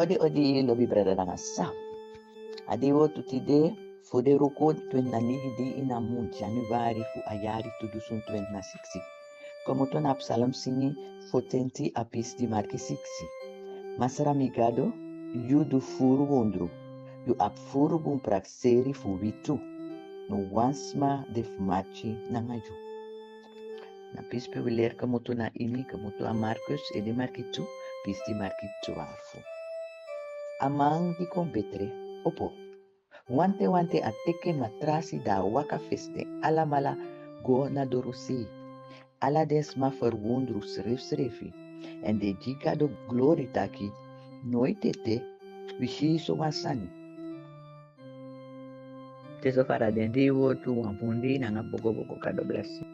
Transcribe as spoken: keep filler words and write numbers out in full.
Odi odi, lobi brada nanga sa. A dei wortu tide fu de ruku twenti na nigi dei ini a mun Januari fu a yari tu dusun twenti na siksi. Komoto na Psalm singi fotenti, a pisi di marki siksi. Masra mi Gado, yu du furu wondru, yu abi furu bun prakseri fu wi tu. No wan sma de fu mati nanga yu. Na pisi pe wi leri komoto na ini, komoto na Markus, ede marki tu, pisi di marki twarfu. A man di kon betre, opo. Wante wante a teki matrasi, da a waka fesi den alamala go na dorosei. Ala den sma ferwondru srefsrefi, èn den gi Gado glori taki: Noiti ete wi si sowan sani. Te so fara den dei wortu, wan bun dei nanga bogobogo. Gado blesi.